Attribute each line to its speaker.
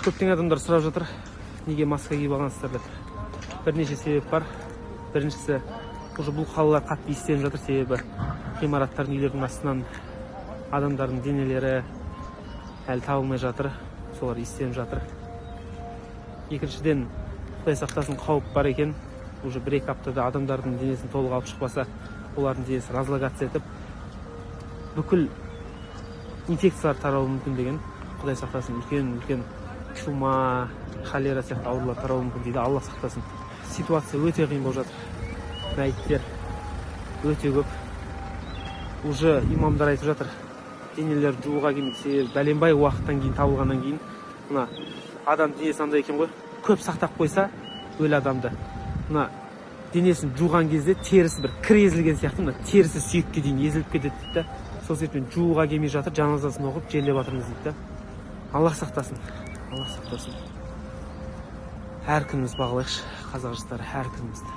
Speaker 1: Көптеген адамдар сұрап жатыр, неге маска киіп алғансыздар деп. Бірнеше себеп бар. Біріншісі, уже бұл қалалар қатты иістеніп жатыр, себебі ғимараттардың, үйлердің астынан адамдардың денелері әлі табылмай жатыр, солар иістеніп жатыр. Екіншіден, құдай сақтасын, қауіп бар екен. Уже 1-2 аптада адамдардың денесін толық алып шықпаса, олардың денесі разлагаться етіп, бүкіл инфекциялар тарауы мүмкін деген. Құдай сақтасын, үлкен үлкен чума, холера сияқты аурулар тарауы мүмкін дейді. Алла сақтасын. Ситуация өте қиын болып жатыр, мәйіттер өте көп. Уже имамдар айтып жатыр, денелер жууға келмейді, себебі бәленбай уақыттан кейін табылғаннан кейін мына адам денесі андай екен ғой, көп сақтап қойса өлі адамды, мына денесін жуған кезде терісі бір кір езілген сияқты, мына терісі сүйекке дейін езіліп кетеді дейді да. Сол себептен жууға келмей жатыр, жаназасын оқып, жерлеп жатырмыз дейді да. Аллах сақтасын, Аллах сақтасын. Әр күніміз бағалайықшы, қазақ жастары, әр күнімізді.